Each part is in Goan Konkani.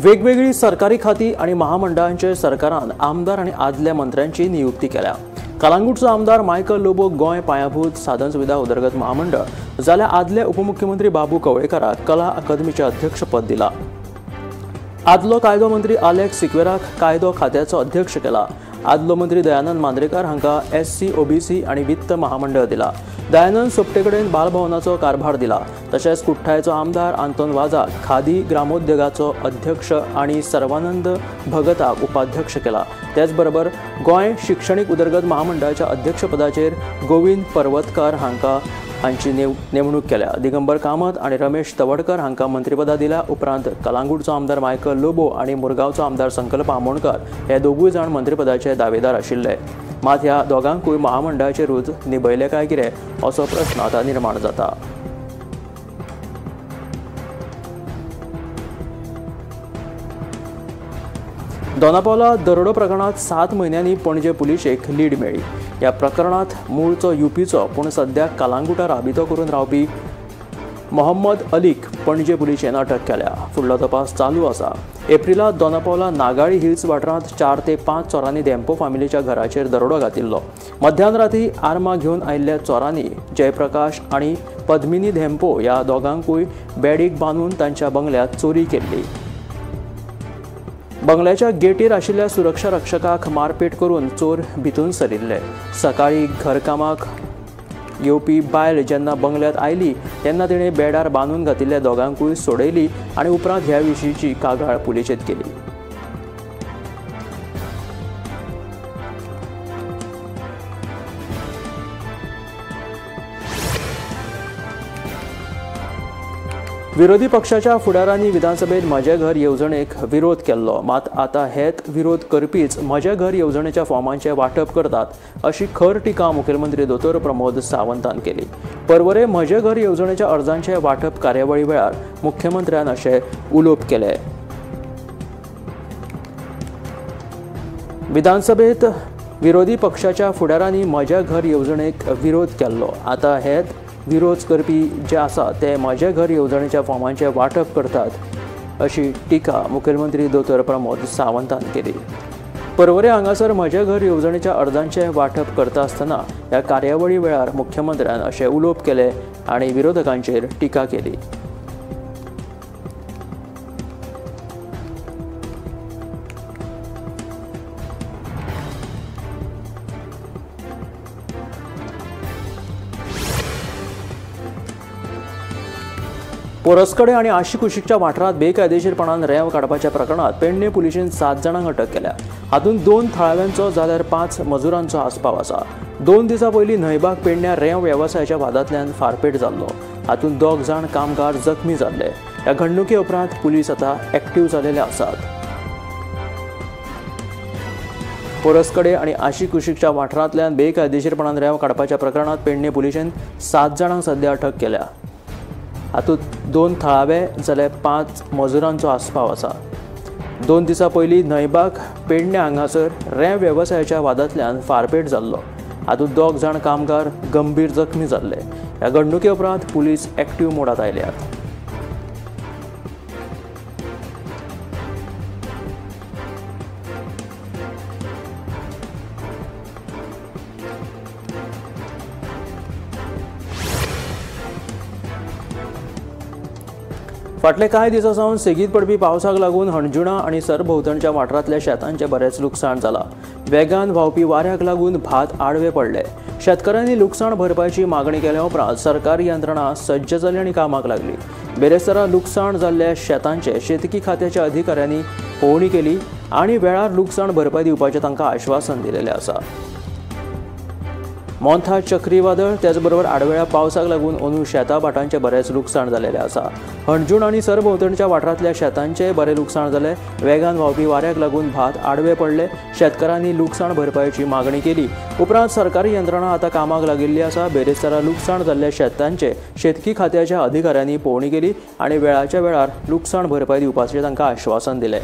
वेगवेगळी सरकारी खाती आनी महामंडळांचे सरकारान आमदार आनी आदल्या मंत्र्यांची नियुक्ती केल्या। कलांगूटचो आमदार मायकल लोबो गोंय पायाभूत साधनसुविधा उदरगत महामंडळ जाल्यार आदले उपमुख्यमंत्री बाबू कवळेकाराक कला अकादमीचें अध्यक्षपद दिला। आदलो कायदो मंत्री आलेक्स सिक्वेराक कायदो खात्याचो अध्यक्ष केला। आदलो मंत्री दयानंद मांद्रेकार हांकां SC OBC आनी वित्त महामंडळ दिला। दयानंद सोपटे कडेन बालभवनाचो कारभार दिला। तशेंच कुठ्ठाळेचो आमदार आंतोन वाजाक खादी ग्रामोद्योगाचो अध्यक्ष आनी सर्वानंद भगताक उपाध्यक्ष केला। त्याचबरोबर गोंय शिक्षणीक उदरगत महामंडळाच्या अध्यक्षपदाचेर गोविंद पर्वतकार हांकां हांची नेमणूक केल्या। दिगंबर कामत आनी रमेश तवडकर हांकां मंत्रीपदां दिल्या। उपरांत कलांगूटचो आमदार मायकल लोबो आनी मुरगांवचो आमदार संकल्प आमोणकर हे दोगूय जाण मंत्रीपदाचे दावेदार आशिल्ले। मात ह्या दोगांकूय महामंडळाचे रूज निभयले काय कितें असो प्रश्न आतां निर्माण जाता। दोनापावला दरोडो प्रकरणात 7 म्हयन्यांनी पणजे पुलिशेक लीड मेळ्ळी। ह्या प्रकरणात मूळचो युपीचो पूण सद्या कलांगुटा राबितो करून रावपी मोहम्मद अलीक पणजे पुलिशेन अटक केल्या। फुडलो तपास चालू आसा। एप्रिलात दोनापावला नागाळी हिल्स वाठारांत 4 ते 5 चोरांनी धेंपो फामिलीच्या घराचेर दरोडो घातिल्लो। मध्यान राती आर्मां घेवन आयिल्ल्या चोरांनी जयप्रकाश आनी पद्मिनी धेंपो ह्या दोगांकूय बेडीक बांदून तांच्या बंगल्यात चोरी केल्ली। बंगल्याच्या गेटीर आशिल्ल्या सुरक्षा रक्षकाक मारपेट करून चोर भितून सरिल्ले। सकाळी घरकामाक येवपी बायल जेन्ना बंगल्यात आयली तेन्ना तिणें बेडार बांदून घातिल्ल्या दोगांकूय सोडयली आनी उपरांत ह्या विशींची कागाळ पुलिशेंत केली। विरोधी पक्षाच्या फुडारांनी विधानसभेत म्हजें घर येवजणेक विरोध केल्लो, मात आतां हेच विरोध करपीच म्हजें घर येवजणेच्या फॉर्मांचें वांटप करतात अशी खर टिका मुखेलमंत्री दोतोर प्रमोद सावंतान केली। परवरे म्हजें घर येवजणेच्या अर्जांचें वांटप कार्यावळी वेळार मुख्यमंत्र्यान अशें उलोवप केलें। विधानसभेत विरोधी पक्षाच्या फुडारांनी म्हजें घर येवजणेक विरोध केल्लो, आतां हेच विरोध करपी जे आसा ते म्हजें घर येवजणेच्या फॉर्मांचें वांटप करतात अशी टिका मुखेलमंत्री दोतोर प्रमोद सावंतान केली। परवरे हांगासर म्हजें घर येवजणेच्या अर्जांचें वांटप करता आसतना ह्या कार्यावळी वेळार मुख्यमंत्र्यान अशें उलोवप केलें आनी विरोधकांचेर टिका केली। पोरसकडे आनी आशिकुशीकच्या वाठारांत बेकायदेशीरपणान रेंव काडपाच्या प्रकरणात पेडणे पुलिशेन 7 जाणांक अटक केल्या। हातूंत 2 थळाव्यांचो जाल्यार 5 मजुरांचो आस्पाव आसा। 2 दिसां पयलीं न्हंयबाग पेडण्यां रेंव वेवसायाच्या वादांतल्यान फारपेट जाल्लो। हातूंत 2 जाण कामगार जखमी जाल्ले। ह्या घडणुके उपरांत पुलीस आतां एक्टीव जालेले आसात। पोरसकडे आनी आशिकुशीकच्या वाठारांतल्यान बेकायदेशीरपणान रेंव काडपाच्या प्रकरणात पेडणे पुलिशेन 7 जाणांक सद्या अटक केल्या। हातूंत 2 थळावे जाल्यार 5 मजुरांचो आस्पाव आसा। 2 दिसां पयलीं न्हंयबाग पेडणे हांगासर रेंव वेवसायाच्या वादांतल्यान फारपेट जाल्लो। हातूंत 2 जाण कामगार गंभीर जखमी जाल्ले। ह्या घडणुके उपरांत पुलीस एक्टीव मोडांत आयल्यात। फाटले कांय दिसां सावन सेगीत पडपी पावसाक लागून हणजुणा आनी सरभोंवतणच्या वाठारांतल्या शेतांचें बरेंच लुकसाण जालां। वेगान व्हांवपी वाऱ्याक लागून भात आडवे पडले। शेतकारांनी लुकसाण भरपायची मागणी केल्या उपरांत सरकारी यंत्रणा सज्ज जाली आनी कामाक लागली। बेरेस्तारा लुकसाण जाल्ल्या शेतांचे शेतकी खात्याच्या अधिकाऱ्यांनी पळोवणी केली आनी वेळार लुकसाण भरपाय दिवपाचें तांकां आश्वासन दिलेलें आसा। मोंथा चक्रीवादळ त्याचबरोबर आडवेळ्या पावसाक लागून अंदू शेतां भाटांचें बरेंच लुकसाण जालेलें आसा। हणजूण आनी सरभोंवतणच्या वाठारांतल्या शेतांचें बरें लुकसाण जालें। वेगान व्हांवपी वाऱ्याक लागून भात आडवे पडले। शेतकारांनी लुकसाण भरपायेची मागणी केली। उपरांत सरकारी यंत्रणा आतां कामाक लागिल्ली आसा। बेरेस्तारा लुकसाण जाल्ल्या शेतांचें शेतकी खात्याच्या अधिकाऱ्यांनी पळोवणी केली आनी वेळाच्या वेळार लुकसाण भरपाय दिवपाचें तांकां आश्वासन दिलें।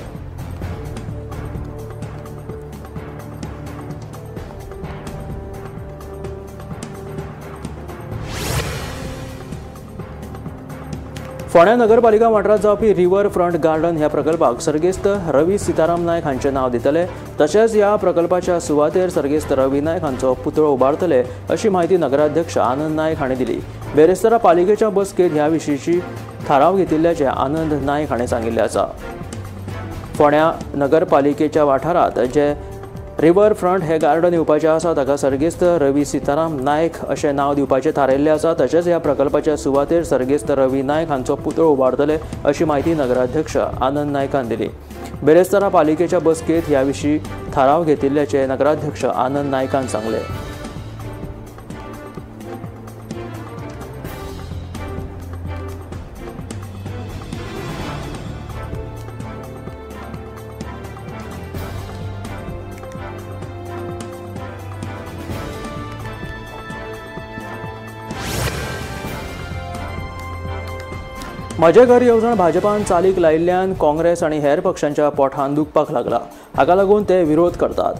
फोंड्या नगरपालिका वाठारांत जावपी रिवर फ्रंट गार्डन ह्या प्रकल्पाक सर्गेस्त रवी सीताराम नायक हांचें नांव दितले. तशेंच ह्या प्रकल्पाच्या सुवातेर सर्गेस्त रवी नायक हांचो पुतळो उबारतले अशी म्हायती नगराध्यक्ष आनंद नायक हांणी दिली. बेरेस्तारा पालिकेच्या बसकेंत ह्या विशींची थाराव घेतिल्ल्याचें आनंद नायक हांणी सांगिल्लें आसा. फोंड्या नगरपालिकेच्या वाठारांत जे रिवर फ्रंट हे गार्डन येवपाचें आसा ताका सर्गेस्त रवी सीताराम नायक अशें नांव दिवपाचें थारायिल्लें आसा. तशेंच ह्या प्रकल्पाच्या सुवातेर सर्गेस्त रवी नायक हांचो पुतळो उबारतले अशी म्हायती नगराध्यक्ष आनंद नायकान दिली. बेरेस्तारा पालिकेच्या बसकेंत ह्या विशीं थाराव घेतिल्ल्याचें नगराध्यक्ष आनंद नायकान सांगलें. म्हजें घर येवजण भाजपान चालीक लायिल्ल्यान काँग्रेस आनी हेर पक्षांच्या पोठान दुखपाक लागला. हाका लागून ते विरोध करतात.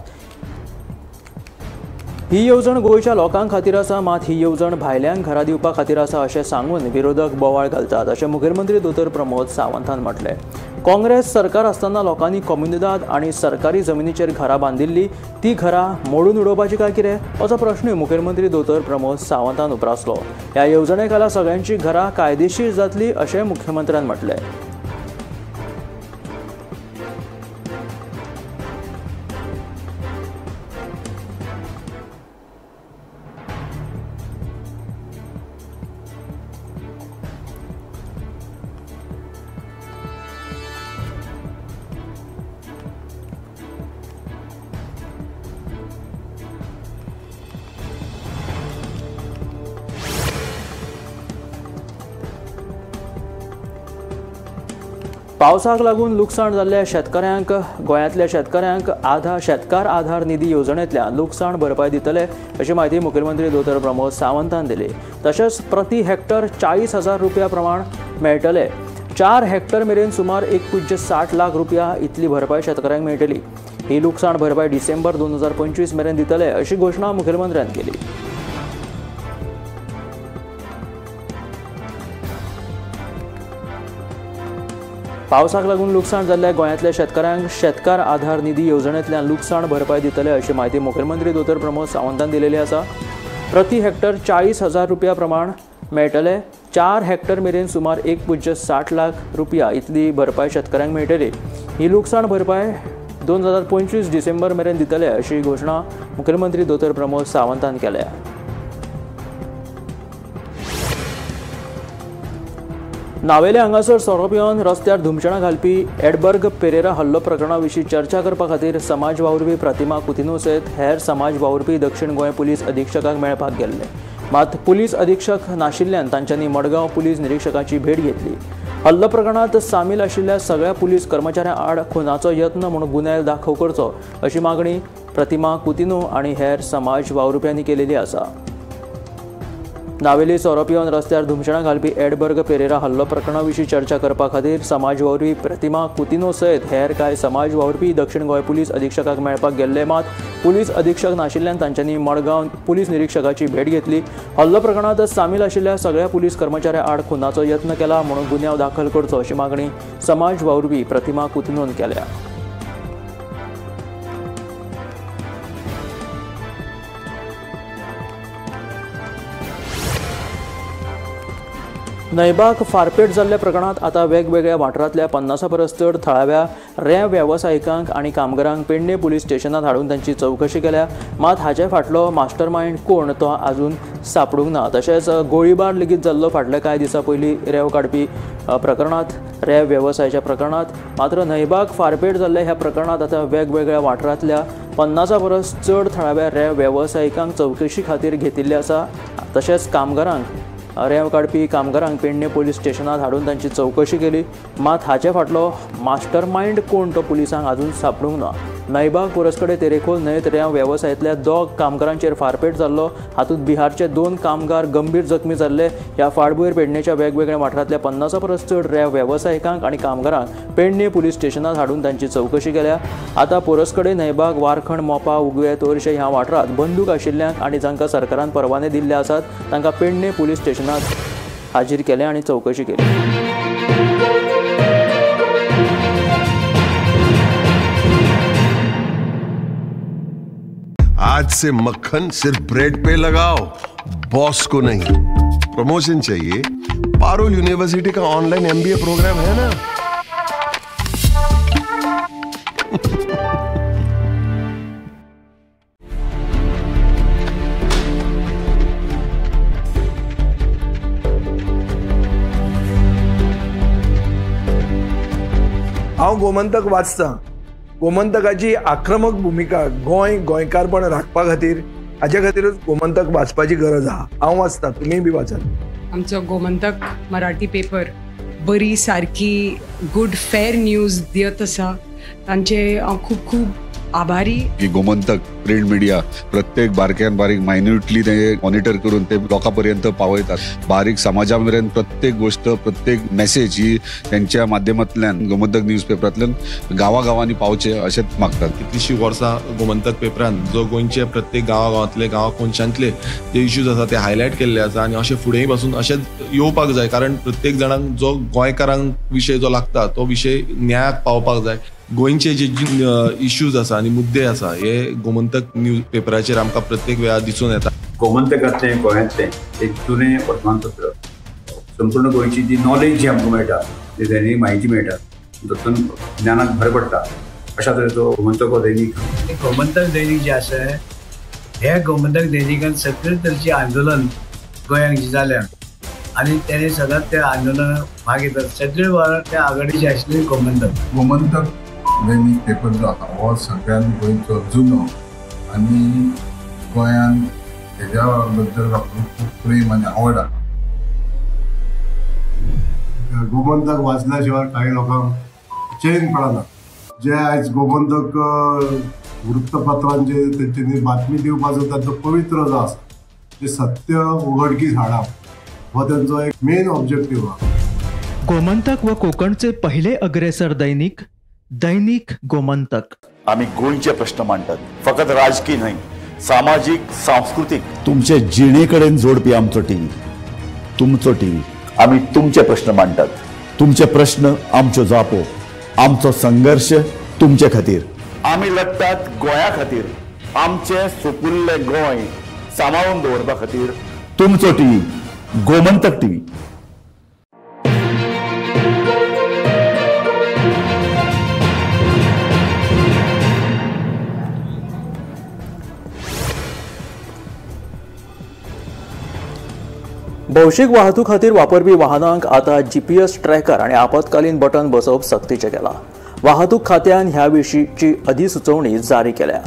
ही येवजण गोंयच्या लोकां खातीर आसा, मात ही येवजण भायल्यांक घरा दिवपा खातीर आसा अशें सांगून विरोधक बोवाळ घालतात अशें मुखेलमंत्री दोतोर प्रमोद सावंतान म्हटलें. काँग्रेस सरकार आसतना लोकांनी कोमुनिदाद आनी सरकारी जमिनीचेर घरां बांदिल्ली, ती घरां मोडून उडोवपाची काय कितें असो प्रश्नूय मुखेलमंत्री दोतोर प्रमोद सावंतान उप्रासलो. ह्या येवजणे खाला सगळ्यांची घरां कायदेशीर जातली अशें मुख्यमंत्र्यान म्हटलें. पावसाक लागून लुकसाण जाल्ल्या शेतकऱ्यांक गोंयांतल्या शेतकऱ्यांक शेतकार आधार निधी येवजणेंतल्यान लुकसाण भरपाय दितले अशी म्हायती मुखेलमंत्री दोतोर प्रमोद सावंतान दिली. तशेंच प्रति हेक्टर 40,000 रुपया प्रमाण मेळटले. 4 हेक्टर मेरेन सुमार 1.60 लाख रुपया इतली भरपाय शेतकऱ्यांक मेळटली. ही लुकसाण भरपाय डिसेंबर 2025 मेरेन दितले अशी घोशणा मुखेलमंत्र्यान केली. पावसाक लागून लुकसाण जाल्ल्या गोंयांतल्या शेतकऱ्यांक शेतकार आधार निधी येवजणेंतल्यान लुकसाण भरपाय दितले अशी म्हायती मुखेलमंत्री दोतोर प्रमोद सावंतान दिलेली आसा. प्रति हेक्टर 40,000 रुपया प्रमाण मेळटले. 4 हेक्टर मेरेन सुमार 1.60 लाख रुपया इतली भरपाय शेतकऱ्यांक मेळटली. ही लुकसाण भरपाय 2025 डिसेंबर मेरेन दितले अशी घोशणा मुखेलमंत्री दोतोर प्रमोद सावंतान केल्या. नावेले हांगासर सोरो पिवन रस्त्यार धुमशणां घालपी एडबर्ग पेरेरा हल्लो प्रकरणा विशीं चर्चा करपा खातीर समाज वावुरपी प्रतिमा कुतिन्हो सयत हेर समाज वावुरपी दक्षिण गोंय पुलीस अधिक्षकाक मेळपाक गेल्ले. मात पुलीस अधिक्षक नाशिल्ल्यान तांच्यांनी मडगांव पुलीस निरीक्षकाची भेट घेतली. हल्लो प्रकरणांत सामील आशिल्ल्या सगळ्या पुलीस कर्मचाऱ्यां आड खुनाचो यत्न म्हूण गुन्यांव दाखल करचो अशी मागणी प्रतिमा कुतिन्हो आनी हेर समाज वावुरप्यांनी केलेली आसा. नावेली सोरो पिवन रस्त्यार धुमशणां घालपी एडबर्ग पेरेरा हल्लो प्रकरणा विशीं चर्चा करपा खातीर समाज वावुरपी प्रतिमा कुतिन्हो सयत हेर कांय समाज वावुरपी दक्षिण गोंय पुलीस अधिक्षकाक मेळपाक गेल्ले. मात पुलीस अधिक्षक नाशिल्ल्यान तांच्यांनी मडगांव पुलीस निरीक्षकाची भेट घेतली. हल्लो प्रकरणांत सामील आशिल्ल्या सगळ्या पुलीस कर्मचाऱ्यां आड खुनाचो यत्न केला म्हणून गुन्यांव दाखल करचो अशी मागणी समाज वावुरपी प्रतिमा कुतिन्होन केल्या. न्हंयबाग फारपेट जाल्ल्या प्रकरणांत आतां वेगवेगळ्या वाठारांतल्या 50 परस चड थळाव्या रेंव वेवसायिकांक आनी कामगारांक पेडणे पुलीस स्टेशनांत हाडून तांची चवकशी केल्या. मात हाचे फाटलो मास्टर मायंड कोण तो आजून सापडूंक ना. तशेंच गोळीबार लेगीत जाल्लो फाटल्या कांय दिसां पयलीं रेंव काडपी प्रकरणांत, रेंव वेवसायाच्या प्रकरणांत. मात्र न्हंयबाग फारपेट जाल्ल्या ह्या प्रकरणांत आतां वेगवेगळ्या वाठारांतल्या 50 परस चड थळाव्या रेंव वेवसायिकांक चवकशी खातीर घेतिल्ले आसा. तशेंच कामगारांक, रेंव काडपी कामगारांक पेडणे पुलीस स्टेशनांत हाडून तांची चवकशी केली. मात हाचे फाटलो मास्टर मायंड कोण तो पुलिसांक आजून सापडूंक ना. न्हंयबाग पुरस्कडे तेरेखोल न्हंयेत रेंव वेवसायांतल्या 2 कामगारांचेर फारपेट जाल्लो. हातूंत बिहारचे 2 कामगार गंभीर जखमी जाल्ले. ह्या फाटभुंयेर पेडणेच्या वेगवेगळ्या वाठारांतल्या 50 परस चड रेंव वेवसायिकांक आनी कामगारांक पेडणे पुलीस स्टेशनांत हाडून तांची चवकशी केल्या. आतां पुरस्कडे न्हंयबाग, वारखंड, मोपा, उगवे, तोरशे ह्या वाठारांत बंदूक आशिल्ल्यांक आनी जांकां सरकारान परवाने दिल्ले आसात तांकां पेडणे पुलीस स्टेशनांत हाजीर केले आनी चवकशी केली. आज से मक्खन सिर्फ ब्रेड पे लगाओ, बॉस को नहीं। प्रमोशन चाहिए, पारुल यूनिवर्सिटी का ऑनलाइन एमबीए प्रोग्राम है ना। हांव गोमंतक वाचता। गोमंतकाची आक्रमक भुमिका गोंय गोंयकारपण राखपा खातीर हाजे खातीरूच गोमंतक वाचपाची गरज आहा। हांव वाचता, तुमी बी वाचात। आमचो गोमंतक मराठी पेपर बरी सारकी गुड फेर न्यूज दियत आसा, तांचे हांव खूब खूब आभारी। की गोमंतक प्रिंट मिडिया प्रत्येक बारक्यान बारीक मायन्युटली ते मॉनिटर करून ते लोकां पर्यंत पावयतात। बारीक समाजा मेरेन प्रत्येक गोष्ट, प्रत्येक मेसेज ही त्यांच्या माध्यमांतल्यान गोमंतक न्यूज पेपरांतल्यान गांवागांवांनी पावचे अशेंच मागतात। कितलीशीं वर्सां गोमंतक पेपरान जो गोंयचे प्रत्येक गांवागांवांतले, गांवा कोनशांतले जे इश्यूज आसा ते हायलायट केल्ले आसा आनी अशें फुडेंय पासून अशेंच येवपाक जाय, कारण प्रत्येक जाणांक जो गोंयकारांक विशय जो लागता तो विशय न्यायाक पावपाक जाय। गोंयचे जे इश्यूज आसा आनी मुद्दे आसा हे गोमंतक न्यूज पेपराचेर आमकां प्रत्येक वेळार दिसून येता। गोमंतकांतलें गोंयांतलें एक जुनें वर्तमानपत्र, संपूर्ण गोंयची जी नॉलेज जी आमकां मेळटा, जी दैनीक म्हायती मेळटा, तातूंत ज्ञानाक भर पडटा। अशा तरेचो गोमंतक हो दैनीक। गोमंतक दैनीक जें आसा हे गोमंतक दैनिकान सगळे तरेचें आंदोलन गोंयांत जें जाल्या आनी तेणें सदांच त्या आंदोलनाक भाग घेतात। सगळे वेळार त्या आघाडीचे आशिल्ले गोमंतक। गोमंतक दैनीक पेपर जो आसा हो सगळ्यान गोंयचो जुनो आनी गोंयान हेज्या बद्दल खूब प्रेम आनी आवड आसा। गोमंतक वाचल्या शिवाय काही लोकांक चेन पडना। जे आयज गोमंतक वृत्तपत्रांचे तेंच्यांनी बातमी दिवपाचो तांचो पवित्र जो आसा ते सत्य उघडकीस हाडप हो तेंचो एक मेन ऑब्जेक्टीव आसा। गोमंतक व कोकणचे पहिले अग्रेसर दैनिक दैनिक गोमंतक। आमी गोंयचे प्रश्न मांडटात, फकत राजकीय न्हय, सामाजीक, सांस्कृतीक। तुमचे जिणे कडेन जोडपी आमचो टीव्ही, तुमचो टीव्ही। आमी तुमचे प्रश्न मांडटात, तुमचे प्रश्न आमच्यो जापो, आमचो संघर्ष तुमचे खातीर। आमी लढटात गोंया खातीर, आमचें सुपुल्लें गोंय सांबाळून दवरपा खातीर। तुमचो टीव्ही, गोमंतक टीव्ही। भौशीक वाहतूक खातीर वापरपी वाहनांक आतां जीपीएस ट्रॅकर आनी आपत्कालीन बटन बसोवप सक्तीचें केलां। वाहतूक खात्यान ह्या विशींची अधिसुचोवणी जारी केल्या।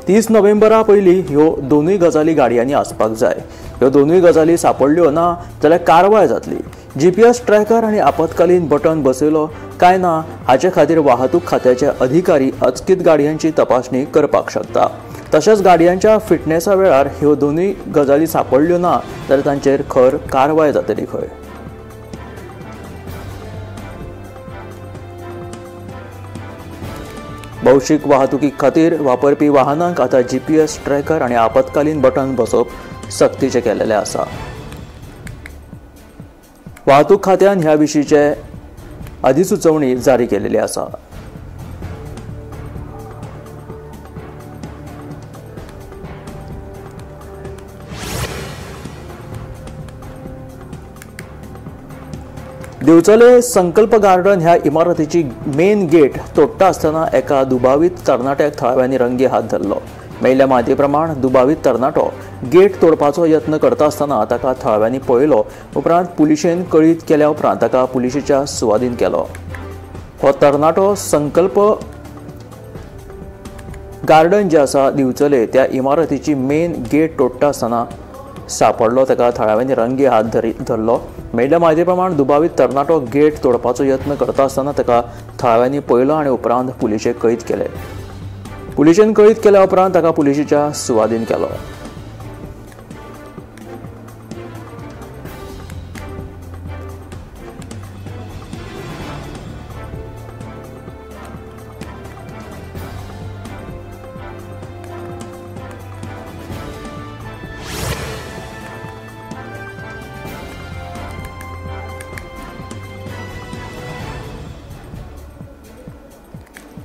30 नोव्हेंबरा पयलीं ह्यो दोनूय गजाली गाडयांनी आसपाक जाय। ह्यो दोनूय गजाली सांपडल्यो ना जाल्यार कारवाय जातली। जीपीएस ट्रॅकर आनी आपत्कालीन बटन बसयलो काय ना हाचे खातीर वाहतूक खात्याचे अधिकारी अचकीत गाडयांची तपासणी करपाक शकता। तशेंच गाडयांच्या फिटनेसा वेळार ह्यो दोनूय गजाली सांपडल्यो ना जाल्यार तांचेर खर कारवाय जातली खंय। भौशीक वाहतुकी खातीर वापरपी वाहनांक आतां जीपीएस ट्रॅकर आनी आपत्कालीन बटन बसोवप सक्तीचें केल्लें आसा। वाहतूक खात्यान ह्या विशींचे अधिसुचोवणी जारी केलेली आसा। दिवचले संकल्प गार्डन ह्या इमारतीची मेन गेट तोडटा आसतना एका दुबावीत तरणाट्याक थळाव्यांनी रंगे हात धरलो। मेळिल्ल्या म्हायती प्रमाण दुबावीत तरणाटो गेट तोडपाचो यत्न करता आसतना ताका थळाव्यांनी पळयलो। उपरांत पुलिशेन कळीत केल्या उपरांत ताका पुलिशेच्या सुवादीन केलो। हो तरणाटो संकल्प गार्डन जे आसा दिवचले त्या इमारतीची मेन गेट तोडटा आसतना सापडलो। ताका थळाव्यांनी रंगे हात धरलो। मेळिल्ल्या म्हायती प्रमाण दुबावीत तरणाटो गेट तोडपाचो यत्न करता आसतना ताका थळाव्यांनी पळयलो आनी उपरांत पुलिशेक कळीत केले। पुलिशेन कळीत केल्या उपरांत ताका पुलिशेच्या सुवादीन केलो।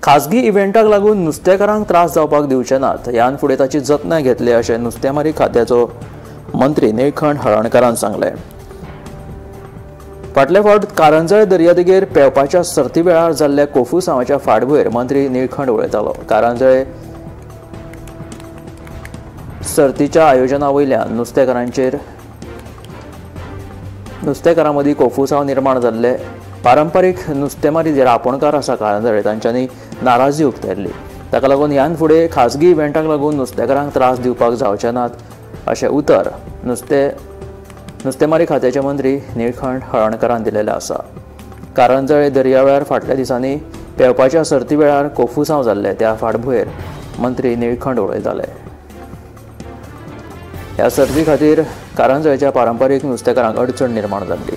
खाजगी इव्हेंटाक लागून नुस्तेकारांक त्रास जावपाक दिवचे नात, ह्यान फुडें ताची जतनाय घेतले अशें नुस्तेमारी खात्याचो मंत्री निळखंठ हळर्णकारान सांगलें. फाटले फावट कारंजळे दर्यादेगेर पेंवपाच्या सर्ती वेळार जाल्ल्या कोफुसांवाच्या फाटभुंयेर मंत्री निळखंठ उलयतालो. कारंजळे सर्तीच्या आयोजना वयल्यान नुस्तेकारां मदीं कोफुसांव निर्माण जाल्ले. पारंपारीक नुस्तेमारी जे रापणकार आसा कारंजळे तांच्यांनी नाराजी उक्तायल्ली. ताका लागून ह्यान फुडें खाजगी इव्हेंटाक लागून नुस्तेकारांक त्रास दिवपाक जावचे नात अशें उतर नुस्तेमारी खात्याचे मंत्री निळखंठ हळर्णकारान दिलेलें आसा. कारंजळे दर्यावेळार फाटल्या दिसांनी पेंवपाच्या सर्ती वेळार कोफुसांव जाल्ले त्या फाटभुंयेर मंत्री निळखंठ उलयताले. ह्या सर्ती खातीर कारंजळेच्या पारंपारीक नुस्तेकारांक अडचण निर्माण जाल्ली.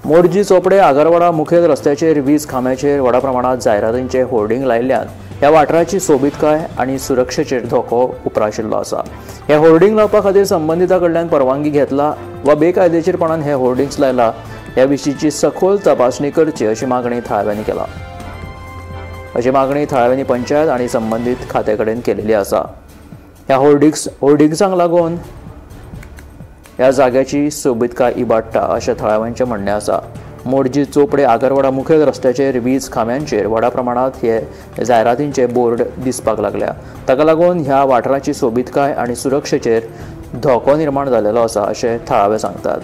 मोरजी चोपडे आगरवाडा मुखेल रस्त्याचेर वीज खांब्याचेर व्हडा प्रमाणांत जायरातींचे होर्डिंग लायिल्ल्यान ह्या वाठाराची सोबीतकाय आनी सुरक्षेचेर धोको उप्राशिल्लो आसा. हे होर्डिंग लावपा खातीर संबंदिता कडल्यान परवानगी घेतला वा बेकायदेशीरपणान हे होर्डिंग्स लायला ह्या विशींची सखोल तपासणी करची अशी मागणी थळाव्यांनी केला. अशी मागणी थळाव्यांनी पंचायत आनी संबंदीत खात्या कडेन केलेली आसा. ह्या होर्डिंग्सांक लागून ह्या जाग्याची सोबीतकाय इबाडटा अशें थळाव्यांचें म्हणणें आसा. मोरजी चोपडे आगरवाडा मुखेल रस्त्याचेर वीज खांब्यांचेर व्हडा प्रमाणांत हे जायरातींचे बोर्ड दिसपाक लागल्या. ताका लागून ह्या वाठाराची सोबीतकाय आनी सुरक्षेचेर धोको निर्माण जालेलो आसा अशें थळावे सांगतात.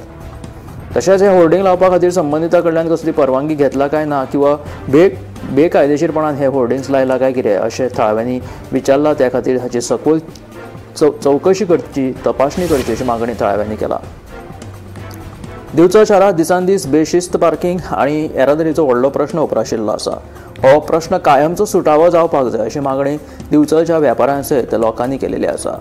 तशेंच हे होर्डिंग लावपा खातीर संबंदिता कडल्यान कसली परवानगी घेतला काय ना किंवा बेकायदेशीरपणान हे होर्डिंग्स लायला काय कितें अशें थळाव्यांनी विचारलां. त्या खातीर हाची सखोल चवकशी करची, तपासणी करची अशी मागणी थळाव्यांनी केला. दिवचल शारांत दिसान दीस बेशिस्त पार्किंग आनी येरादारीचो व्हडलो प्रश्न उप्राशिल्लो आसा. हो प्रश्न कायमचो सुटावो जावपाक जाय अशी मागणी दिवचलच्या वेपाऱ्यां सयत लोकांनी केलेली आसा.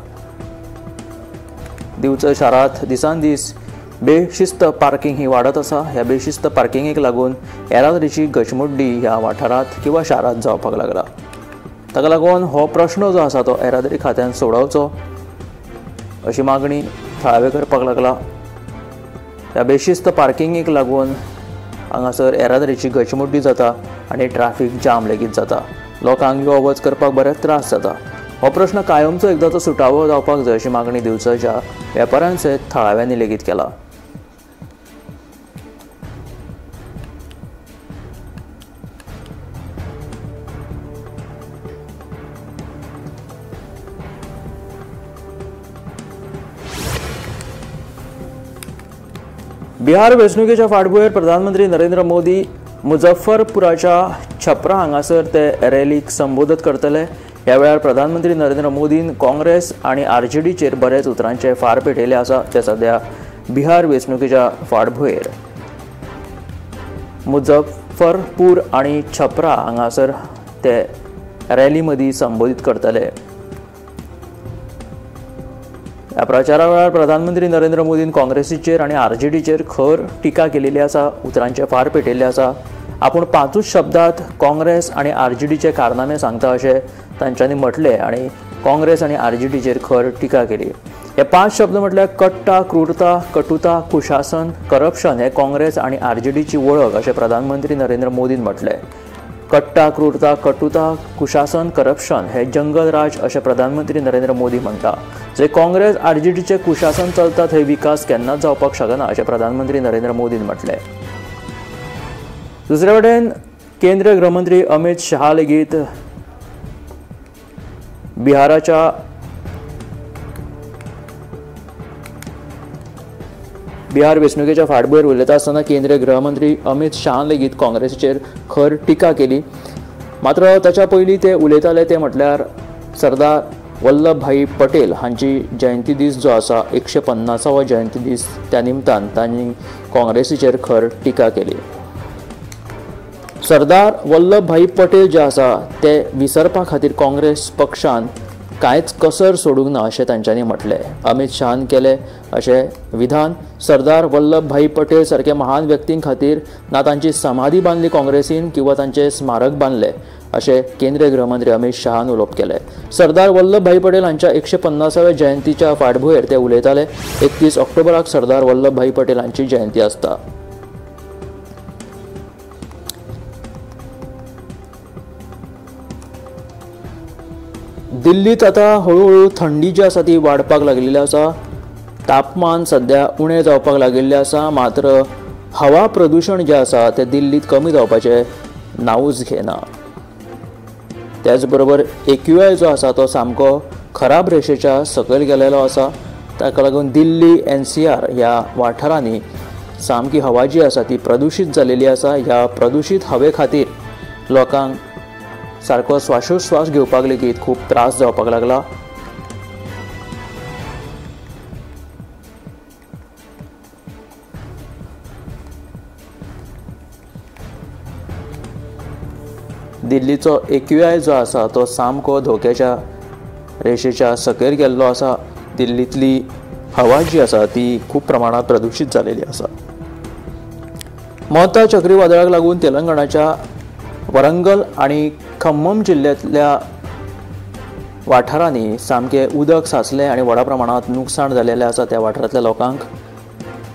दिवचल शारांत दिसान दीस बेशिस्त पार्किंग ही वाडत आसा. ह्या बेशिस्त पार्किंगेक लागून येरादारीची गचमुड्डी ह्या वाठारांत किंवा शारांत जावपाक लागला. ताका लागून हो प्रश्न जो आसा तो येरादारी खात्यान सोडोवचो अशी मागणी थळावे करपाक लागला. ह्या बेशिस्त पार्किंगेक लागून हांगासर येरादारीची गचमुड्डी जाता आनी ट्राफीक जाम लेगीत जाता. लोकांक यो वच करपाक बरेच त्रास जाता. हो प्रश्न कायमचो एकदांचो सुटावो जावपाक जाय अशी मागणी दिवचलच्या वेपाऱ्यां सयत थळाव्यांनी लेगीत केला. बिहार वेंचणुकेच्या फाटभुंयेर प्रधानमंत्री नरेंद्र मोदी मुझफ्फरपुराच्या छपरा हांगासर ते रॅलीक संबोधत करतले. ह्या वेळार प्रधानमंत्री नरेंद्र मोदीन काँग्रेस आनी आरजेडीचेर बरेच उतरांचे फार पेटयले आसा. ते सद्या बिहार वेंचणुकेच्या फाटभुंयेर मुझफ्फरपूर आनी छपरा हांगासर ते रॅली मदीं संबोधीत करतले. ह्या प्रचारा वेळार प्रधानमंत्री नरेंद्र मोदीन काँग्रेसीचेर आनी आरजेडीचेर खर टिका केलेली आसा, उतरांचे फार पेटयल्ले आसा. आपूण पांचूच शब्दांत काँग्रेस आनी आरजेडीचे कारनामे सांगता अशें तांच्यांनी म्हटलें आनी काँग्रेस आनी आरजेडीचेर खर टिका केली. हे पांच शब्द म्हटल्यार कट्टा, क्रूरता, कटुता, कुशासन, करप्शन हे काँग्रेस आनी आरजेडीची वळख अशें प्रधानमंत्री नरेंद्र मोदीन म्हटलें. कट्टा, क्रूरता, कटुता, कुशासन, करप्शन हे जंगल राज अशें प्रधानमंत्री नरेंद्र मोदी म्हणटा. जे काँग्रेस आरजेडीचे कुशासन चलता थंय विकास केन्नाच जावपाक शकना अशें प्रधानमंत्री नरेंद्र मोदीन म्हटलें. दुसरे वटेन केंद्रीय गृहमंत्री अमित शहा लेगीत बिहाराच्या बिहार वेंचणुकेच्या फाटभुंयेर उलयता आसतना केंद्रीय गृहमंत्री अमित शहान लेगीत काँग्रेसीचेर खर टिका केली. मात्र ताच्या पयलीं ते उलयताले ते म्हटल्यार सरदार वल्लभभाई पटेल हांची जयंती दीस जो आसा 150वो जयंती दीस, त्या निमतान तांणी काँग्रेसीचेर खर टिका केली. सरदार वल्लभभाई पटेल जे आसा ते विसरपा खातीर काँग्रेस पक्षान कांयच कसर सोडूंक ना अशें तांच्यांनी म्हटलें. अमित शहान केलें अशें विधान सरदार वल्लभभाई पटेल सारके महान व्यक्तीं खातीर ना तांची समाधी बांदली काँग्रेसीन किंवा तांचें स्मारक बांदलें अशें केंद्रीय गृहमंत्री अमित शहान उलोवप केलें. सरदार वल्लभभाई पटेल हांच्या 150व्या जयंतीच्या फाटभुंयेर ते उलयताले. 31 ऑक्टोबराक सरदार वल्लभभाई पटेल हांची जयंती आसता. दिल्लीत आतां हळुहळू थंडी जी आसा ती वाडपाक लागिल्ली आसा. तापमान सद्या उणें जावपाक लागिल्लें आसा, मात्र हवा प्रदूशण जें आसा तें दिल्लीत कमी जावपाचें नांवूच घेना. त्याचबरोबर AQI जो आसा तो सामको खराब रेशेच्या सकयल गेलेलो आसा. ताका लागून दिल्ली NCR ह्या वाठारांनी सामकी हवा जी आसा ती प्रदूशीत जालेली आसा. ह्या प्रदूशीत हवे खातीर लोकांक सारको श्वासोश्वास घेवपाक लेगीत खूब त्रास जावपाक लागला. दिल्लीचो AQI जो आसा तो सामको धोक्याच्या रेशेच्या सकयल गेल्लो आसा. दिल्लींतली हवा जी आसा ती खूब प्रमाणांत प्रदूशीत जालेली आसा. मोता चक्रीवादळाक लागून तेलंगणाच्या वरंगल आनी खम्मम जिल्ल्यांतल्या वाठारांनी सामकें उदक साचलें आनी व्हडा प्रमाणांत नुकसाण जालेलें आसा त्या वाठारांतल्या लोकांक.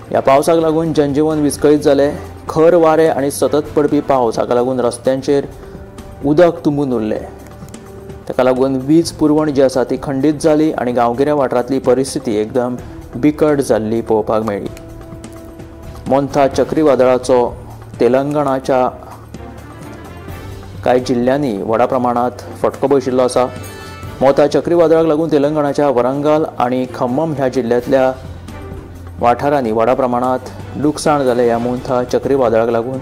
ह्या पावसाक लागून जनजीवन विस्कळीत जालें. खर वारें आनी सतत पडपी पावस हाका लागून रस्त्यांचेर उदक तुंबून उरलें. ताका लागून वीज पुरवण जी आसा ती खंडीत जाली आनी गांवगिऱ्या वाठारांतली परिस्थिती एकदम बिकट जाल्ली पळोवपाक मेळ्ळी. मोन्था चक्रीवादळाचो तेलंगणाच्या कांय जिल्ल्यांनी व्हडा प्रमाणांत फटको बशिल्लो आसा. मोथा चक्रीवादळाक लागून तेलंगणाच्या वरंगल आनी खम्मम ह्या जिल्ल्यांतल्या वाठारांनी व्हडा प्रमाणांत लुकसाण जालें. ह्या मोन्था चक्रीवादळाक लागून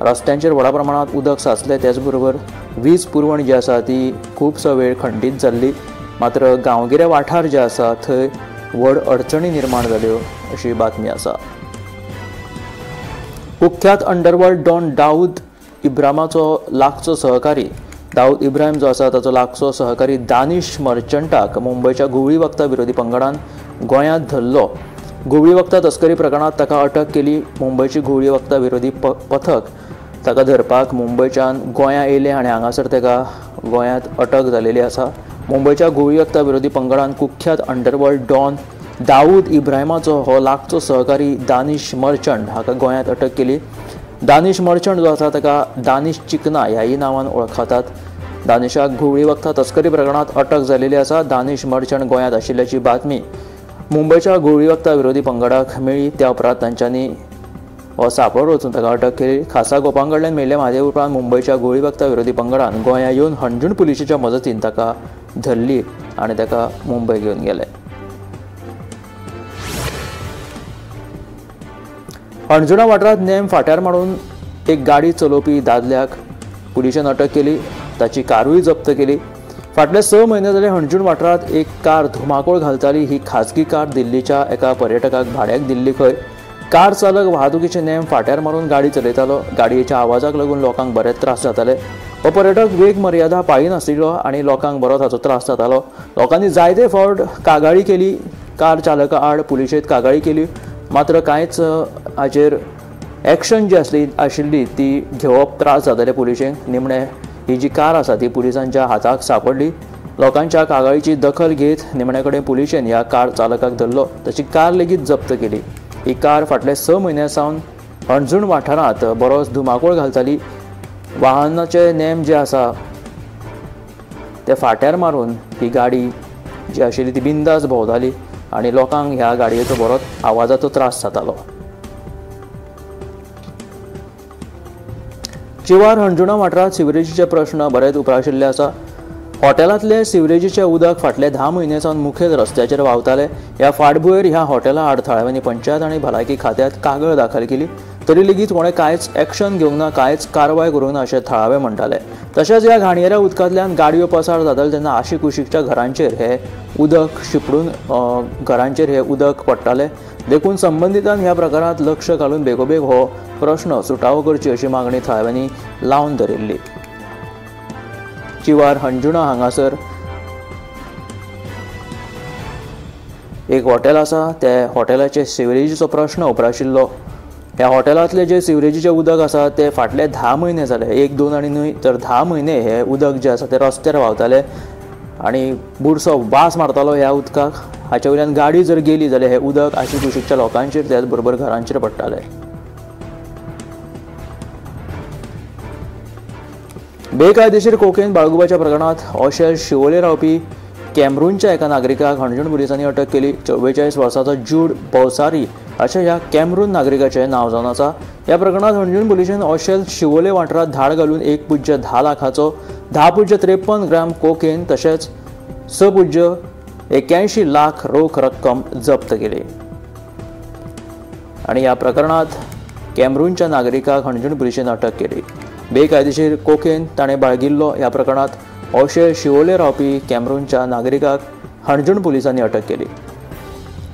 रस्त्यांचेर व्हडा प्रमाणांत उदक साचलें. त्याचबरोबर वीज पुरवण जी आसा ती खुबसो वेळ खंडीत जाल्ली. मात्र गांवगिरे वाठार जे आसा थंय व्हड अडचणी निर्माण जाल्यो अशी बातमी आसा. कुख्यात अंडरवर्ल्ड डॉन दाऊद इब्राहिमाचो लागचो सहकारी दाऊद इब्राहिम जो आसा ताचो लागचो सहकारी दानिश मर्चंटाक मुंबयच्या घुंवळी वखदां विरोधी पंगडान गोंयांत धरलो. घुंवळी वखदां तस्करी प्रकरणांत ताका अटक केली. मुंबयची घुंवळी वखदां विरोधी पथक ताका धरपाक मुंबयच्यान गोंयां येयलें आनी हांगासर ताका गोंयांत अटक जालेली आसा. मुंबयच्या घुंवळी वखदां विरोधी पंगडान कुख्यात अंडरवर्ल्ड डॉन दाऊद इब्राहिमाचो हो लागचो सहकारी दानिश मर्चंट हाका गोंयांत अटक केली. दानिश मर्चंट जो आसा ताका दानिश चिकना ह्याय नांवान वळखतात. दानिशाक घुंवळी वखदां तस्करी प्रकरणांत अटक जालेली आसा. दानिश मर्चंट गोंयांत आशिल्ल्याची बातमी मुंबयच्या घुंवळी वखदां विरोधी पंगडाक मेळ्ळी. त्या उपरांत तांच्यांनी हो सापड वचून ताका अटक केली. खासा गोपां कडल्यान मेळिल्ले म्हादे उपरांत मुंबयच्या घुंवळी वखदां विरोधी पंगडान गोंयां येवन हणजूण पुलिशेच्या मजतीन ताका धरली आनी ताका मुंबय घेवन गेले. हणजुणा वाठारांत नेम फाट्यार मारून एक गाडी चलोवपी दादल्याक पुलिशेन अटक केली. ताची कारूय जप्त केली. फाटले 6 म्हयने जाले हणजूण वाठारांत एक कार धुमाकूळ घालताली. ही खाजगी कार दिल्लीच्या एका पर्यटकाक भाड्याक दिल्ली खंय. कार चालक वाहतुकीचे नेम फाट्यार मारून गाडी चलयतालो. गाडयेच्या आवाजाक लागून लोकांक बरेच त्रास जाताले. हो पर्यटक वेग मर्यादा पाळिनाशिल्लो आनी लोकांक बरोच हाचो त्रास जातालो. लोकांनी जायते फावट कागाळी केली. कार चालका आड पुलिशेंत कागाळी केली, मात्र कांयच हाचेर एक्शन जी आशिल्ली ती घेवप त्रास जाताले पुलिशेंक. निमणें ही जी कार आसा ती पुलिसांच्या हाताक सापडली. लोकांच्या कागाळीची दखल घेत निमणे कडेन पुलिशेन ह्या कार चालकाक धरलो. ताची कार लेगीत जप्त केली. ही कार फाटले 6 म्हयन्यां सावन हणजूण वाठारांत बरोच धुमाकूळ घालताली. वाहनाचे नेम जे आसा ते फाट्यार मारून ही गाडी जी आशिल्ली ती बिंदास भोंवताली आनी लोकांक ह्या गाडयेचो बरोच आवाजाचो त्रास जातालो. चिवार हणजुणा वाठारांत सिवरेजीचे प्रश्न बरेच उप्राशिल्ले आसा. हॉटेलांतले सिवरेजीचे उदक फाटले 10 म्हयने सावन मुखेल रस्त्याचेर व्हांवताले. ह्या फाटभुंयेर ह्या हॉटेला आड थळाव्यांनी पंचायत आनी भलायकी खात्यांत कागळ दाखल केली. तरी लेगीत कोणें कांयच एक्शन घेवंक ना, कांयच कारवाय करूंक ना अशें थळावे म्हणटाले. तशेंच ह्या घाणयेऱ्या उदकांतल्यान गाडयो पसार जाताले तेन्ना आशिकुशीकच्या घरांचेर हे उदक शिंपडून घरांचेर हे उदक पडटाले. देखून संबंदितान ह्या प्रकारांत लक्ष घालून बेगोबेग हो प्रश्न सुटावो करची अशी मागणी थळाव्यांनी लावन धरिल्ली. चिवार हणजुणा हांगासर एक हॉटेल आसा. त्या हॉटेलाचे सिवरेजीचो प्रश्न उप्राशिल्लो. ह्या हॉटेलांतले जे सिवरेजीचें उदक आसा ते फाटले 10 म्हयने जाले, 1, 2 आनी न्हय तर 10 म्हयने हे उदक जे आसा ते रस्त्यार व्हांवताले आनी बुरसो वास मारतालो ह्या उदकाक. हाचे वयल्यान गाडी जर गेली जाल्यार हें उदक आशिकुशीकच्या लोकांचेर त्याच बरोबर घरांचेर पडटालें. बेकायदेशीर कोकेन बाळगुपाच्या प्रकरणात ओशेल शिवोले रावपी कॅमरूनच्या एका नागरिकाक हणजूण पुलिसांनी अटक केली. 44 वर्साचो जूड भौसारी अशें ह्या कॅमरून नागरिकाचें नांव जावन आसा. ह्या प्रकरणांत हणजूण पुलिशेन ओशेल शिवोले वाठारांत धाड घालून 1.10 लाखाचो 10.53 ग्राम कोकेन तशेंच 6.81 लाख रोख रक्कम जप्त केली. आनी ह्या प्रकरणांत कॅमरूनच्या नागरिकाक हणजूण पुलिशेन अटक केली. बेकायदेशीर कोकेन ताणें बाळगिल्लो. ह्या प्रकरणांत ओशेल शिवोले रावपी कॅमरूनच्या नागरिकाक हणजूण पुलिसांनी अटक केली.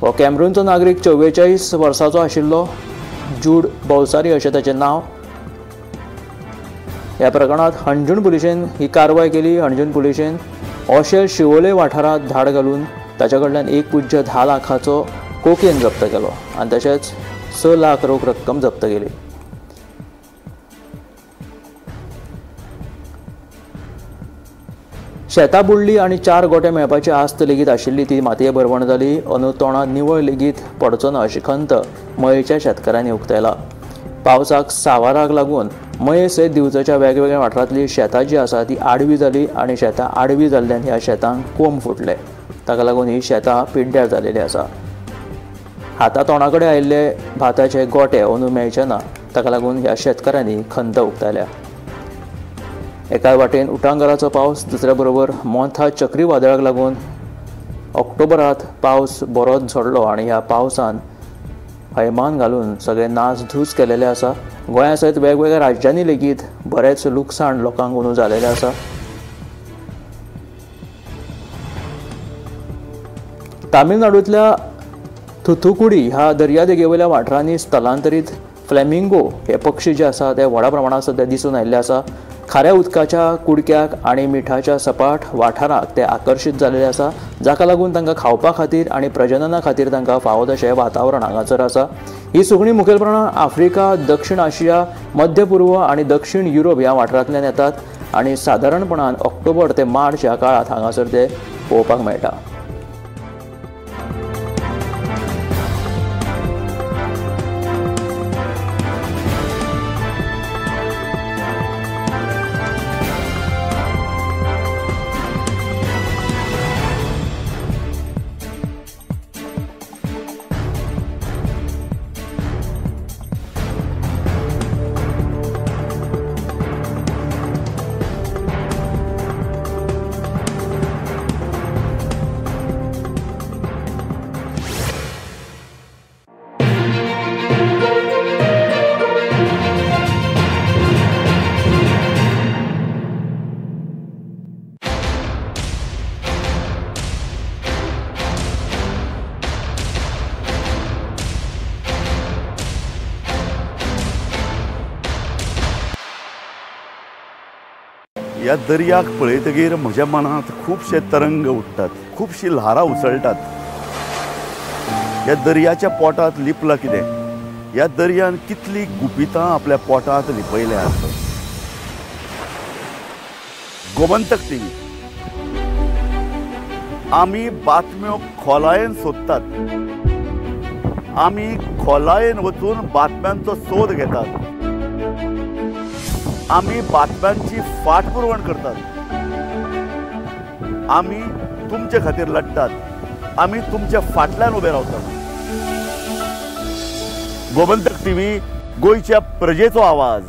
हो कॅमरूनचो नागरीक 44 वर्साचो आशिल्लो. जूड भौसारी अशें ताचें नांव. ह्या प्रकरणांत हणजूण पुलिशेन ही कारवाय केली. हणजूण पुलिशेन ओशेल शिवोले वाठारांत धाड घालून ताच्या कडल्यान 1.10 लाखाचो कोकेन जप्त केलो आनी तशेंच 6 लाख रोख रक्कम जप्त केली. शेतां बुडली आनी 4 गोटे मेळपाची आस्त लेगीत आशिल्ली ती मातये भरवण जाली. अंदू तोंडांत निवळ लेगीत पडचो ना अशी खंत मयेच्या शेतकारांनी उक्तायला. पावसाक सावाराक लागून मये सयत दिवचलच्या वेगवेगळ्या वाठारांतली शेतां जी आसा ती आडवी जाली आनी शेतां आडवी जाल्ल्यान ह्या शेतांक कोंब फुटले. ताका लागून ही शेतां पिड्ड्यार जालेली आसा. हाता तोंडा कडेन आयिल्ले भाताचे गोटे अंदू मेळचे ना. ताका लागून ह्या शेतकारांनी खंत उक्तायल्या. एका वाटेन उटांगाराचो पावस, दुसऱ्या बरोबर मोंथा चक्रीवादळाक लागून ऑक्टोबरांत पावस बरोच झडलो आनी ह्या पावसान हयमान घालून सगळे नासधूस केलेले आसा. गोंया सयत वेगवेगळ्या राज्यांनी लेगीत बरेंच लुकसाण लोकांक अंदू जालेलें आसा. तामिळनाडूंतल्या थुथुकुडी ह्या दर्यादेगेवयल्या वाठारांनी स्थलांतरीत फ्लॅमिंगो हे पक्षी जे आसा ते व्हडा प्रमाणांत सद्या दिसून आयिल्ले आसा. खाऱ्या उदकाच्या कुडक्याक आनी मिठाच्या सपाट वाठाराक ते आकर्शीत जालेले आसा, जाका लागून तांकां खावपा खातीर आनी प्रजनना खातीर तांकां फावो तशें वातावरण हांगासर आसा. ही सुकणीं मुखेलपणान आफ्रिका, दक्षिण आशिया, मध्य पूर्व आनी दक्षिण युरोप ह्या वाठारांतल्यान येतात आनी सादारणपणान ऑक्टोबर ते मार्च ह्या काळांत हांगासर ते पळोवपाक मेळटा. ह्या दर्याक पळयतगीर म्हज्या मनांत खुबशे तरंग उठ्ठात, खुबशी ल्हारां उसळटात. ह्या दर्याच्या पोटांत लिपलां कितें? ह्या दर्यान कितली गुपितां आपल्या पोटांत लिपयल्यात. गोमंतक टीव्ही आमी बातम्यो खोलायेन सोदतात, आमी खोलायेन वचून बातम्यांचो सोद घेतात, आमी बातम्यांची फाटपुरवण करतात, आमी तुमचे खातीर लढतात, आमी तुमच्या फाटल्यान उबे रावतात. गोमंतक टीव्ही, गोंयच्या प्रजेचो आवाज.